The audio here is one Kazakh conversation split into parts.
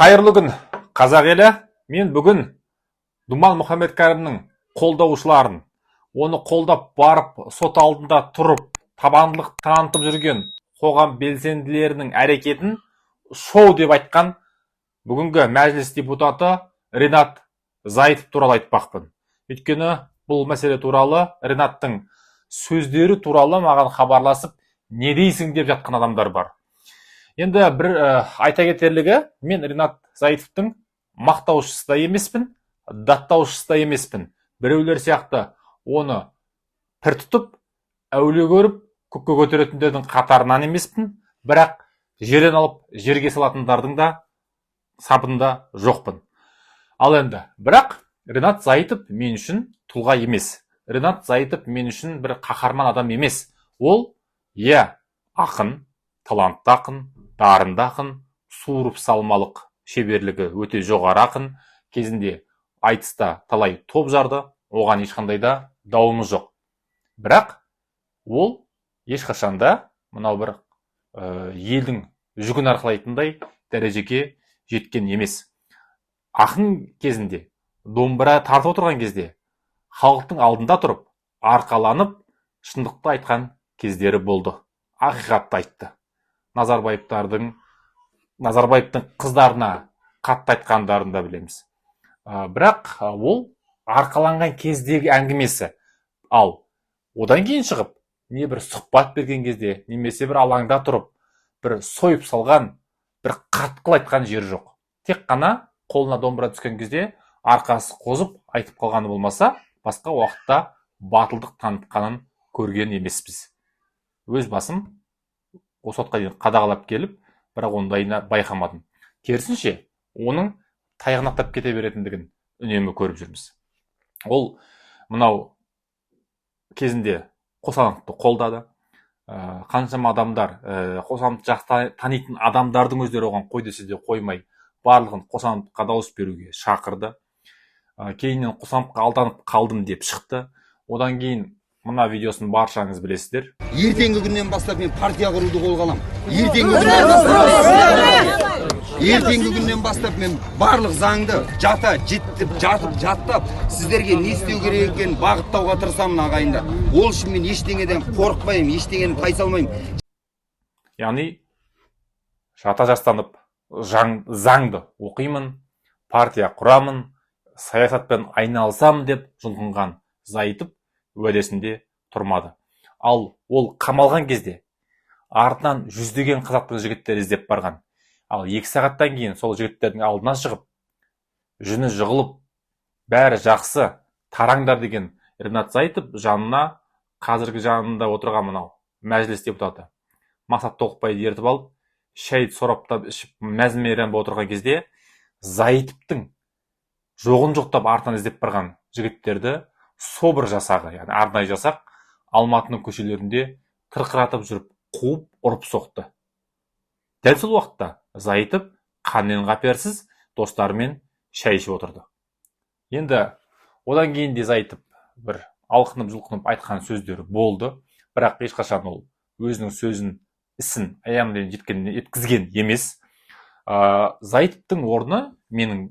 Қайырлы күн, қазақ елі! Мен бүгін Думан Мұхаммедкәрімнің қолдаушыларын, оны қолдап барып сот алдында тұрып, табандылық танытып жүрген қоғам белсенділерінің әрекетін шоу деп айтқан бүгінгі мәжіліс депутаты Ринат Зайтов туралы айтпақпын. Өйткені бұл мәселе туралы, Ринаттың сөздері туралы маған хабарласып, не дейсің деп жатқан адамдар бар. Енді бір айта кетерлігі, мен Ринат Заитовтың мақтаушысы да емеспін, даттаушысы да емеспін. Біреулер сияқты оны пір тұтып, әулие көріп, көкке көтеретіндердің қатарынан емеспін, бірақ жерден алып жерге салатындардың да сапында жоқпын. Ал енді бірақ Ринат Заитов мен үшін тұлға емес. Ринат Заитов мен үшін бір қаһарман адам емес. Ол, иә, ақын, талантты ақын, дарынды ақын, суырып салмалық шеберлігі өте жоғары ақын. Кезінде айтыста талай топ жарды, оған ешқандай да дауымыз жоқ. Бірақ ол ешқашанда мынау бір елдің жүгін арқалайтындай дәрежеге жеткен емес. Ақын кезінде, домбыра тартып отырған кезде халықтың алдында тұрып, арқаланып, шындықты айтқан кездері болды, ақиқатты айтты. Назарбаевтың қыздарына қатты айтқандарын да білеміз. Бірақ ол арқаланған кездегі әңгімесі. Ал одан кейін шығып, не бір сұхбат берген кезде, немесе бір алаңда тұрып, бір сойып салған, бір қатқыл айтқан жері жоқ. Тек қана қолына домбыра түскен кезде арқасы қозып айтып қалғаны болмаса, басқа уақытта батылдық танытқанын көрген емеспіз. Өз басым осы уақытқа дейін қадағалап келіп, бірақ ондайына байқамадым. Керісінше, оның тайғанақтап кете беретіндігін үнемі көріп жүрміз. Ол мынау кезінде Қосановты қолдады. Қаншама адамдар, Қосановты жақсы танитын адамдардың өздері оған қой десе де қоймай, барлығын Қосановқа дауыс беруге шақырды. Кейіннен Қосановқа алданып қалдым деп шықты. Одан кейін мына видеосын баршаңыз білесіздер. Ертеңгі күннен бастап мен партия құруды қолға аламын. Ертеңгі күннен бастап, ертеңгі күннен бастап мен барлық заңды жата жеттіп жатып жаттап, сіздерге не істеу керек екенін бағыттауға тырысамын, ағайындар. Ол үшін мен ештеңеден қорықпаймын, ештеңені тайсалмаймын. Яғни жата жастанып заңды оқимын, партия құрамын, саясатпен айналысамын деп жұлқынған Заитов уәдесінде тұрмады. Ал ол қамалған кезде артынан жүздеген қазақтың жігіттері іздеп барған. Ал 2 сағаттан кейін сол жігіттердің алдынан шығып, жүні жығылып, бәрі жақсы, тараңдар деген Ринат Заитов жанына қазіргі жанында отырған мынау мәжіліс депутаты Мақсат Толықбайды ертіп алып, шай сораптап ішіп, мәз мейрам болып отырған кезде Заитовтың жоғын жоқтап артынан іздеп барған жігіттерді СОБР жасағы, яғни арнайы жасақ Алматының көшелерінде тырқыратып жүріп қуып, ұрып соқты. Дәл сол уақытта Заитов қаннен қаперсіз достарымен шай ішіп отырды. Енді одан кейін де Заитов бір алқынып жұлқынып айтқан сөздері болды, бірақ ешқашан ол өзінің сөзін, ісін аяғына дейін жеткізген емес. Заитовтың орны, менің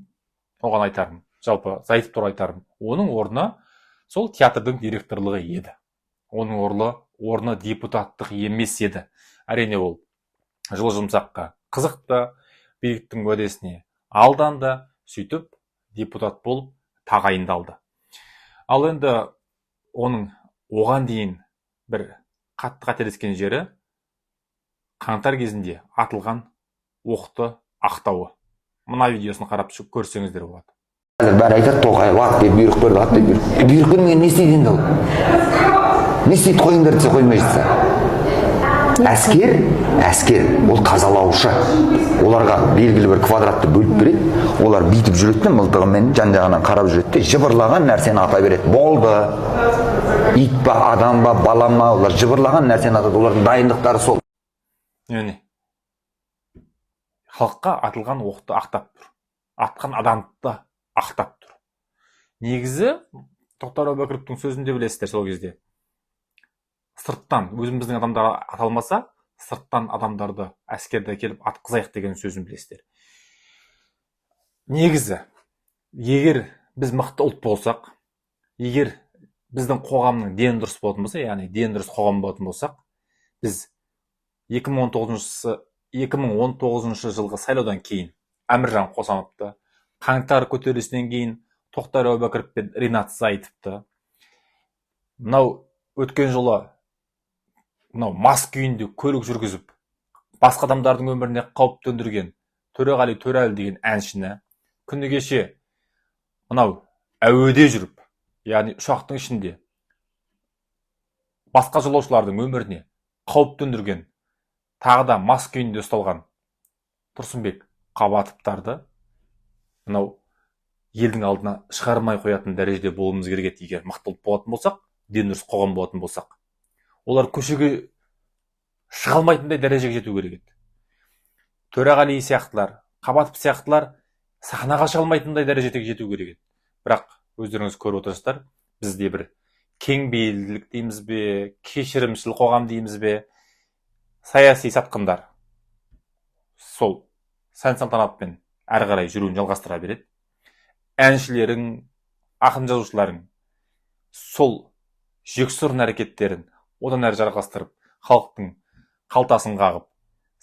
оған айтарым, жалпы Заитов туралы айтарым, оның орны сол театрдың директорлығы еді. Оның орны депутаттық емес еді. Әрине, ол жылы жұмсаққа қызықты, биліктің уәдесіне алданды, сөйтіп депутат болып тағайындалды. Ал енді оның оған дейін бір қатты қателескен жері — қаңтар кезінде атылған оқты ақтауы. Мына видеосын қарап көрсеңіздер болады. Қазір бәрі айтады: «Тоқаев ат деп бұйрық берді, ат деп бұйрық». Бұйрық бермеген не істейді енді? Ол не істейді? Қойыңдар десе, қоймай жатса. Әскер, әскер ол тазалаушы. Оларға белгілі бір квадратты бөліп береді. Олар бүйтіп жүреді де, мылтығымен жан жағынан қарап жүреді де, жыбырлаған нәрсені ата береді, болды. Ит па, адам ба, бала ма, олар жыбырлаған нәрсені атады. Олардың дайындықтары сол. Міне, халыққа атылған оқты ақтап тұр, атқан адамды да ақтап тұр. Негізі Тоқтар Әубәкіровтің сөзін де білесіздер. Сол кезде сырттан өзіміздің адамдар ата алмаса, сырттан адамдарды, әскерді әкеліп атқызайық деген сөзін білесіздер. Негізі, егер біз мықты ұлт болсақ, егер біздің қоғамның дені дұрыс болатын болса, яғни дені дұрыс қоғам болатын болсақ, біз 2019 жылғы сайлаудан кейін Әміржан Қосановты, қаңтар көтерілісінен кейін Тоқтар Әубәкіров пен Ринат Зайтовты, мынау өткен жылы мынау мас күйінде көлік жүргізіп басқа адамдардың өміріне қауіп төндірген Төреғали Төрәлі деген әншіні, күні кеше мынау әуеде жүріп, яғни ұшақтың ішінде басқа жолаушылардың өміріне қауіп төндірген, тағы да мас күйінде ұсталған Тұрсынбек Қабатовтарды мынау елдің алдына шығармай қоятын дәрежеде болуымыз керек еді. Егер мықты ұлт болатын болсақ, дені дұрыс қоғам болатын болсақ, олар көшеге шыға алмайтындай дәрежеге жету керек еді. Төреғали сияқтылар, Қабатов сияқтылар сахнаға шыға алмайтындай дәрежеге жету керек еді. Бірақ өздеріңіз көріп отырсыздар, бізде бір кең бейілділік дейміз бе, кешірімшіл қоғам дейміз бе, саяси сатқындар сол сән салтанатпен әрі қарай жүруін жалғастыра береді. Әншілерің, ақын жазушыларың сол жексұрын әрекеттерін одан әрі жалғастырып, халықтың қалтасын қағып,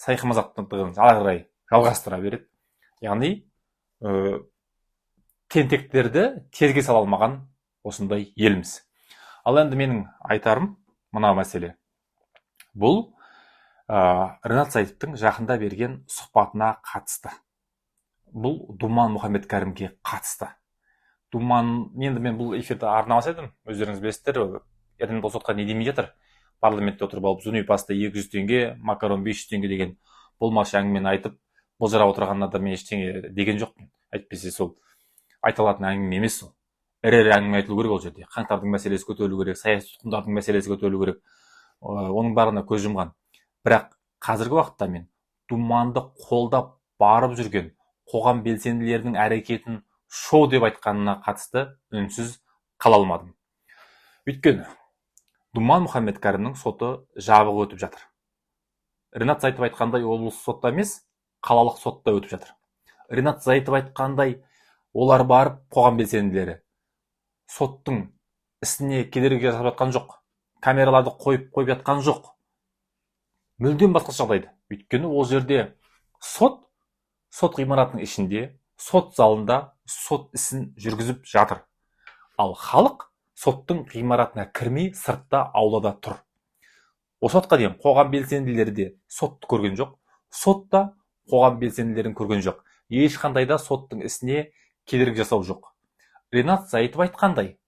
сайқымазақтығын ары қарай жалғастыра береді. Яғни тентектерді терге сала алмаған осындай елміз. Ал енді менің айтарым мына мәселе. Бұл Ринат Зайтовтың жақында берген сұхбатына қатысты. Бұл Думан Мұхаммедкәрімге қатысты. Думан, енді мен бұл эфирді арнамас едім, өздеріңіз білесіздер, ертең бұл сотқа не демей жатыр. Парламентте отырып алып, зуни паста 200 теңге, макарон 500 теңге деген болмашы әңгімені айтып, былжырап отырғанына да мен ештеңе деген жоқпын. Әйтпесе сол айта алатын әңгіме емес ол. Ірі-ірі әңгіме айтылу керек ол жерде. Қаңтардың мәселесі көтерілу керек, саяси тұтқындардың мәселесі көтерілу керек. Оның барлығына көз жұмған. Бірақ қазіргі уақытта мен Думанды қолдап барып жүрген қоғам белсенділерінің әрекетін шоу деп айтқанына қатысты үнсіз қала алмадым. Өйткені Думан Мұхаммедкәрімнің соты жабық өтіп жатыр. Ринат Зайтов айтқандай, облыс сотта емес, қалалық сотта өтіп жатыр. Ринат Зайтов айтқандай, олар барып қоғам белсенділері соттың ісіне кедергі жасап жатқан жоқ, камераларды қойып жатқан жоқ. Мүлдем басқа жағдайда. Өйткені ол жерде сот ғимаратының ішінде, сот залында сот ісін жүргізіп жатыр. Ал халық соттың ғимаратына кірмей сыртта аулада тұр. Осы уақытқа дейін қоғам белсенділері де сотты көрген жоқ, сот та қоғам белсенділерін көрген жоқ. Ешқандай да соттың ісіне кедергі жасау жоқ. Ринат Зайтов айтқандай,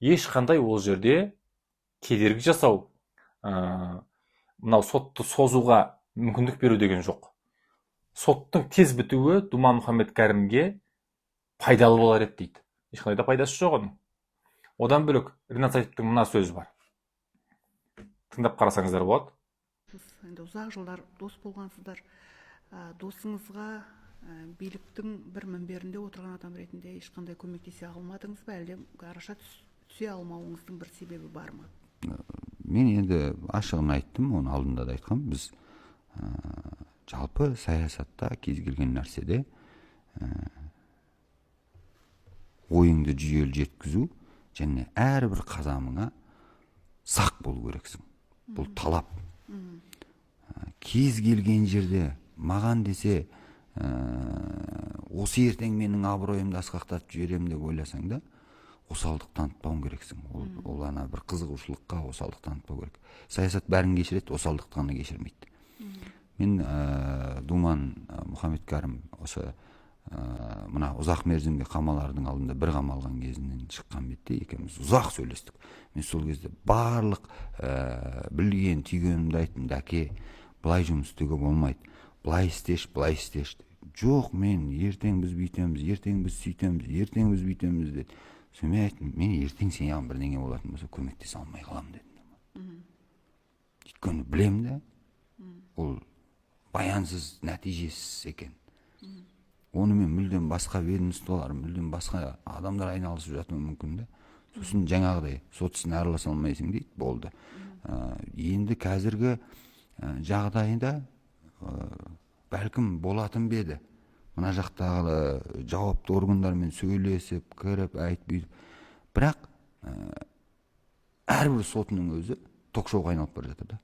ешқандай ол жерде кедергі жасау, мынау сотты созуға мүмкіндік беру деген жоқ. Соттың тез бітуі Думан Мұхаммедкәрімге пайдалы болар еді дейді. Ешқандай да пайдасы жоқ оның. Одан бөлек Ринат Зайтовтың мына сөзі бар. Тыңдап қарасаңыздар болады. Енді ұзақ жылдар дос болғансыздар. Досыңызға биліктің бір мінберінде отырған адам ретінде ешқандай көмектесе алмадыңыз ба, әлде араша түсе алмауыңыздың бір себебі бар ма? Мен енді ашығын айттым, оның алдында да айтқам. Біз жалпы саясатта кез келген нәрседе ойыңды жүйелі жеткізу және әрбір қадамыңа сақ болу керексің. Бұл талап. Кез келген жерде маған десе, осы ертең менің абыройымды асқақтатып жіберемін деп ойласаң да, осалдық танытпауың керексің. Ол ана бір қызығушылыққа осалдық танытпау керек. Саясат бәрін кешіреді, осалдықты ғана кешірмейді. Мен Думан Мұхаммедкәрім осы мына ұзақ мерзімге қамалардың алдында бір қамалған кезінен шыққан бетте екеуміз ұзақ сөйлестік. Мен сол кезде барлық білген түйгенімді айттым. Дәке, былай жұмыс істеуге болмайды, былай істеші, былай істеші. Жоқ, мен ертең біз бүйтеміз, ертең біз сөйтеміз, ертең біз бүйтеміз деді. Сонымен айттым, мен ертең саған бірдеңе болатын болса көмектесе алмай қаламын дедім. Өйткені білемін да, ол баянсыз, нәтижесіз екен. Онымен мүлдем басқа ведомстволар, мүлдем басқа адамдар айналысып жатуы мүмкін да. Сосын жаңағыдай сот ісіне араласа алмайсың дейді, болды. Енді қазіргі жағдайында бәлкім болатын ба еді, Мына жақтағы жауапты органдармен сөйлесіп, кіріп, айтып, бүйтіп. Бірақ әрбір сотының өзі ток-шоуға айналып бара жатыр да.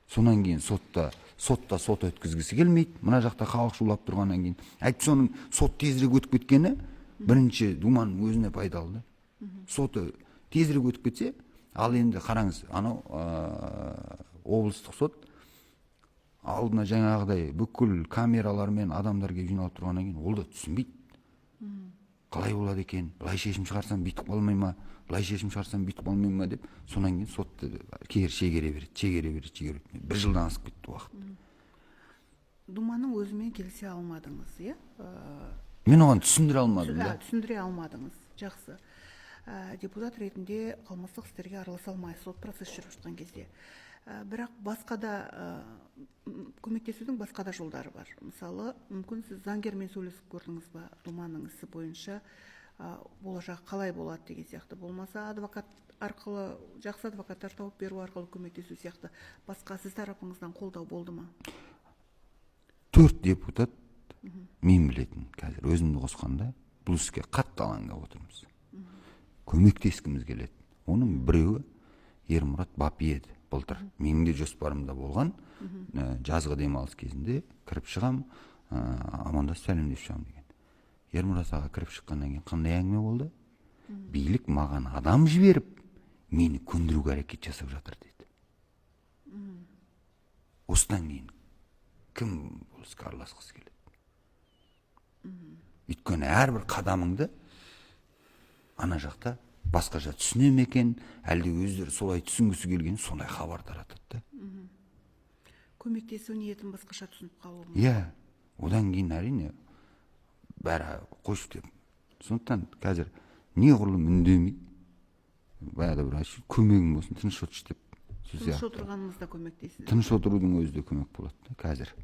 Сонан кейін сотта сот өткізгісі келмейді. Мына жақта халық шулап тұрғаннан кейін. Әйтпесе оның сот тезірек өтіп кеткені бірінші Думанның өзіне пайдалы да. Соты тезірек өтіп кетсе, ал енді қараңыз, анау облыстық сот алдына жаңағыдай бүкіл камералармен адамдар келіп жиналып тұрғаннан кейін ол да түсінбейді. Қалай болады екен, былай шешім шығарсам бүйтіп қалмай ма, былай шешім шығарсам бүйтіп қалмай ма деп, сонан кейін сотты кері шегере береді, шегере береді, шегере береді. Бір жылдан асып кетті уақыт. Думанның өзімен келісе алмадыңыз, иә? Мен оған түсіндіре алмадым да. Түсіндіре алмадыңыз. Жақсы. Депутат ретінде қылмыстық істерге араласа алмайсыз сот процесс жүріп жатқан кезде. Бірақ басқа да көмектесудің басқа да жолдары бар. Мысалы, мүмкін, сіз заңгермен сөйлесіп көрдіңіз ба, Думанның ісі бойынша болашағы қалай болады деген сияқты, болмаса адвокат арқылы, жақсы адвокаттар тауып беру арқылы көмектесу сияқты басқа сіз тарапыңыздан қолдау болды ма? Төрт депутат мен білетін, қазір өзімді қосқанда, бұл іске қатты алаңдап отырмыз, көмектескіміз келеді. Оның біреуі Ермұрат Бапи еді. Былтыр менің де жоспарымда болған, жазғы демалыс кезінде кіріп шығам, амандасып, сәлемдесіп шығамын деген. Ермұрат аға кіріп шыққаннан кейін қандай әңгіме болды? «Билік маған адам жіберіп, мені көндіруге әрекет жасап жатыр», – деді. Осыдан кейін кім бұл іске араласқысы келеді? Өйткені әрбір қадамыңды ана жақта басқаша түсіне ме екен, әлде өздері солай түсінгісі келген, сондай хабар таратады да. Көмектесу ниетін басқаша түсініп қалуы мүмкін. Иә, одан кейін, әрине, бәрі қойшы деп. Сондықтан қазір неғұрлым үндемей, баяғыда бір айтшы, көмегім болсын, тыныш отыршы деп, сол Тыныш сияқты. отырғанымыз да көмектеседі. Тыныш отырудың өзі де көмек болады да қазір.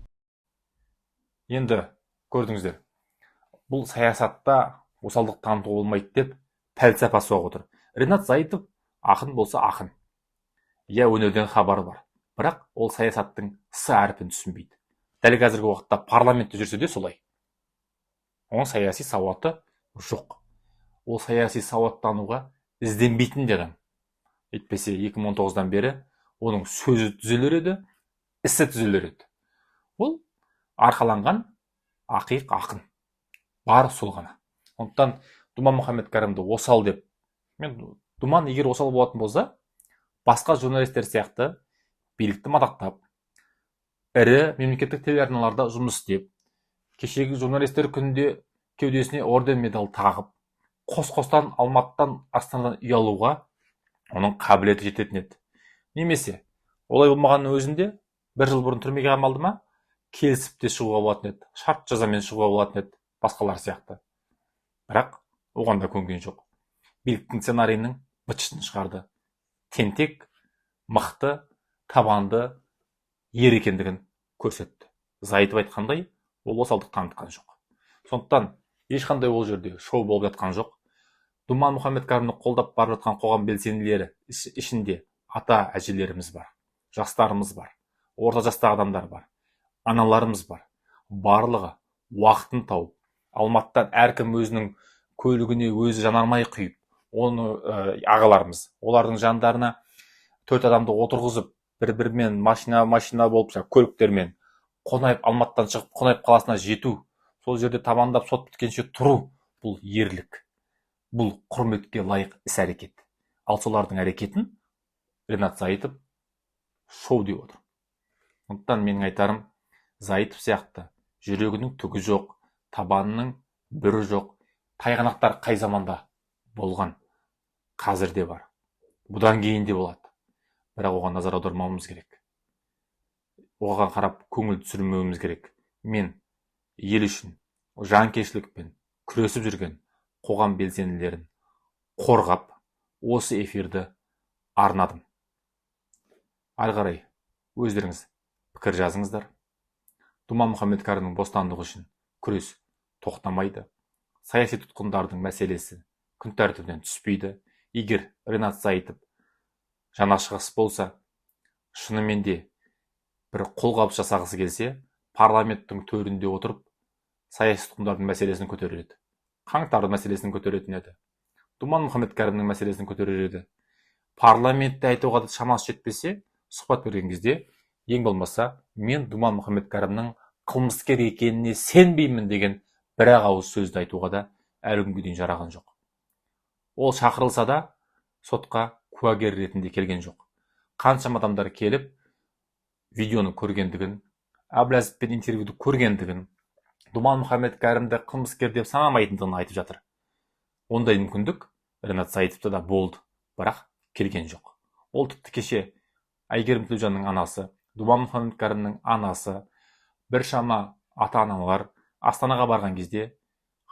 Енді көрдіңіздер, бұл саясатта осалдық танытуға болмайды деп пәлсапа соғып отыр. Ринат Зайтов ақын болса ақын, иә, өнерден хабары бар, бірақ ол саясаттың с әрпін түсінбейді. Дәл қазіргі уақытта парламентте жүрсе де солай, оның саяси сауаты жоқ. Ол саяси сауаттануға ізденбейтін де адам. Әйтпесе 2019-дан бері оның сөзі түзелер еді, ісі түзелер еді. Ол арқаланған ақиық ақын бар, сол ғана. Сондықтан Думан Мұхаммедкәрімді осал деп, мен Думан егер осал болатын болса, басқа журналистер сияқты билікті мадақтап, ірі мемлекеттік телеарналарда жұмыс істеп, кешегі журналистер күнінде кеудесіне орден, медаль тағып, қос қостан Алматыдан, Астанадан үй алуға оның қабілеті жететін еді. Немесе олай болмағанның өзінде, бір жыл бұрын түрмеге қамалды ма, келісіп те шығуға болатын еді, шарт жазамен шығуға болатын еді басқалар сияқты. Бірақ оған да көнген жоқ, биліктің сценарийінің быт-шытын шығарды. Тентек, мықты, табанды ер екендігін көрсетті. Зайтып айтқандай, ол осалдық танытқан жоқ. Сондықтан ешқандай ол жерде шоу болып жатқан жоқ. Думан Мұхаммедкәрімді қолдап барып жатқан қоғам белсенділері ішінде ата әжелеріміз бар, жастарымыз бар, орта жастағы адамдар бар, аналарымыз бар. Барлығы уақытын тауып, Алматыдан әркім өзінің көлігіне өзі жанармай құйып, оны ағаларымыз, олардың жандарына төрт адамды отырғызып, бір бірімен машина машина болып, жаңағы көліктермен Қонаев, Алматыдан шығып, Қонаев қаласына жету, сол жерде табандап сот біткенше тұру – бұл ерлік, бұл құрметке лайық іс әрекет. Ал солардың әрекетін Ринат Зайтов шоу деп отыр. Сондықтан менің айтарым, Зайтов сияқты жүрегінің түгі жоқ, табанының бүрі жоқ тайғанақтар қай заманда болған, қазір де бар, бұдан кейін де болады. Бірақ оған назар аудармауымыз керек, оған қарап көңіл түсірмеуіміз керек. Мен ел үшін жанкештілікпен күресіп жүрген қоғам белсенділерін қорғап, осы эфирді арнадым. Ары қарай өздеріңіз пікір жазыңыздар. Думан Мұхаммедкәрімнің бостандығы үшін күрес тоқтамайды, саяси тұтқындардың мәселесі күн тәртібінен түспейді. Егер Ринат Зайтов жанашырғысы болса, шынымен де бір қолғабыс жасағысы келсе, Парламенттің төрінде отырып саяси тұтқындардың мәселесін көтерер еді, қаңтар мәселесін көтеретін еді, Думан Мұхаммедкәрімнің мәселесін көтерер еді. Парламентте айтуға да шамасы жетпесе, сұхбат берген кезде ең болмаса мен Думан Мұхаммедкәрімнің қылмыскер екеніне сенбеймін деген бір ақ ауыз сөзді айтуға да әлі күнге дейін жараған жоқ. Ол шақырылса да сотқа куәгер ретінде келген жоқ. Қаншама адамдар келіп видеоны көргендігін, Әбләзовпен интервьюді көргендігін, Думан Мұхаммедкәрімді қылмыскер деп санамайтындығын айтып жатыр. Ондай мүмкіндік Ринат Заитовта да болды, бірақ келген жоқ. Ол тіпті кеше Әйгерім Тілеужанның анасы, Думан Мұхаммедкәрімнің анасы, біршама ата-аналар Астанаға барған кезде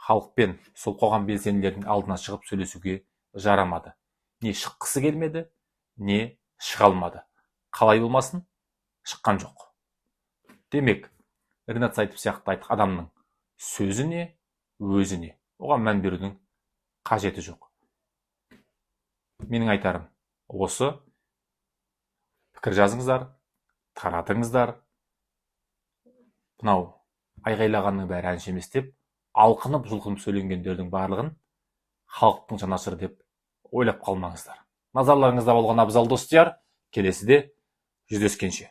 халықпен, сол қоғам белсенділерінің алдына шығып сөйлесуге жарамады. Не шыққысы келмеді, не шыға алмады. Қалай болмасын, шыққан жоқ. Демек, Ринат Заитов сияқты адамның сөзі не, өзі не, оған мән берудің қажеті жоқ. Менің айтарым осы. Пікір жазыңыздар, таратыңыздар. Мынау айғайлағанның бәрі әнші емес деп алқынып жұлқынып сөйленгендердің барлығын халықтың жанашыры деп ойлап қалмаңыздар. Назарларыңызда болған Абзал Достияр. Келесіде жүздескенше.